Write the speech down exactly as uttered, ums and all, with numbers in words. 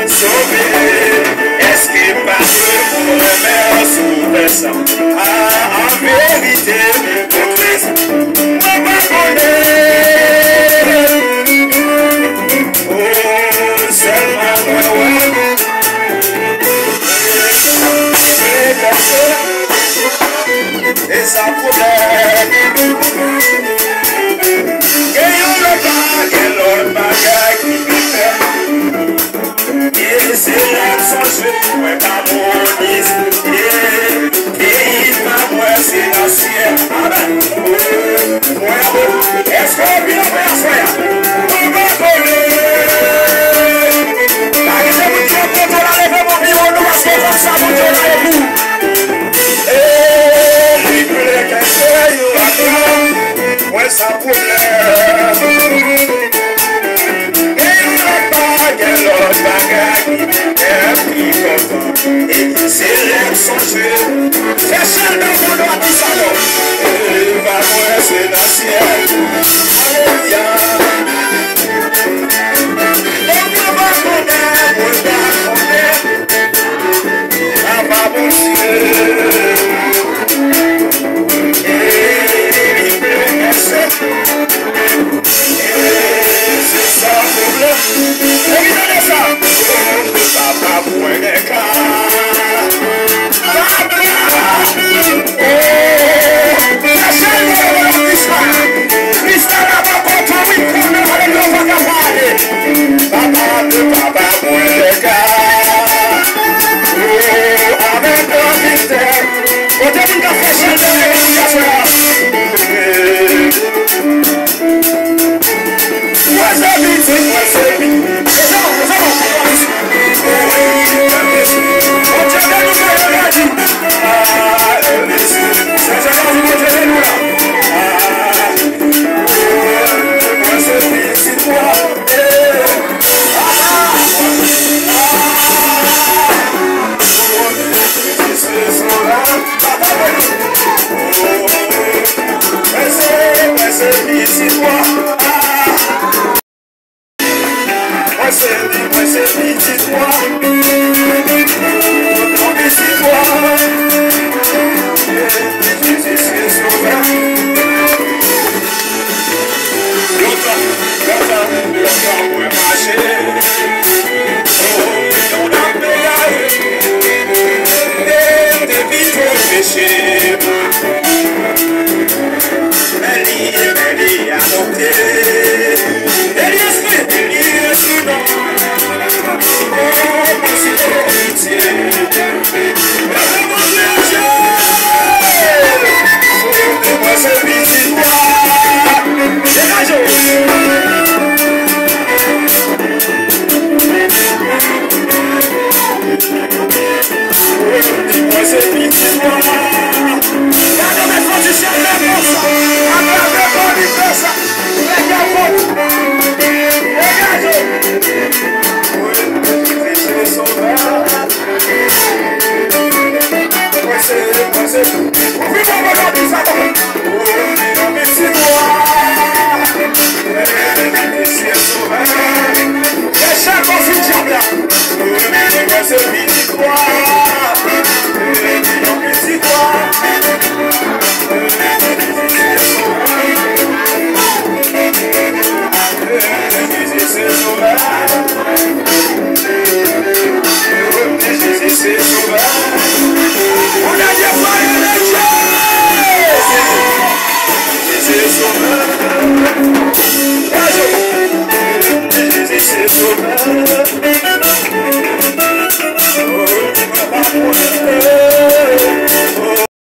Sove, èske pa de pwomès ou fè sa? A, an verite, mwen kontrè sa. Mwen pa konnen. O, sèlman mwen wè. E sa pwoblèm. Gen yon lòt bagay, lòt bagay ki vin fè. E se la m sonje, mwen pa Moyiz. E, peyi pa mwen, se nan syèl. Amèn. Mwen, èske w vin anmwe aswè a? Mwen pa konnen. Pa gen se moun ki ap kontan la, leve pou biwo nou, paske w konn sa Bondye genyen pou ou. E li vle kèk yo atann, mwen san pwoblèm. Gen lòt bagay, lòt bagay ki fè m pi kontan. E se lè m sonje. Fè chalè pou nou a ti salò. E pa mwen se nan syèl. Alelouya. Donk mwen pa konnen, mwen pa konnen. Papa Bondye. E li vle kèk yo. E se sa pwoblèm. Epi tande sa. Papa mwen gen ka. Papa. Oh, chache l nan Kris la. Kris la la pa kontan wi, konnen alelouya pa ka pale. Papa de papa mwen gen ka. Oh, avèk granvitès. Kote moun k ap fè chante legliz aswè a? Mwen se pitit, mwen se pitit. Se bon, se bon. Bondye beni nou, Bondye beni. Ah, Bondye beni nou la. Ah, mwen se pitit mwen. Eh, ah, ah. Mwen se, mwen se pitit mwen. Mwen se li, mwen se pitit mwen.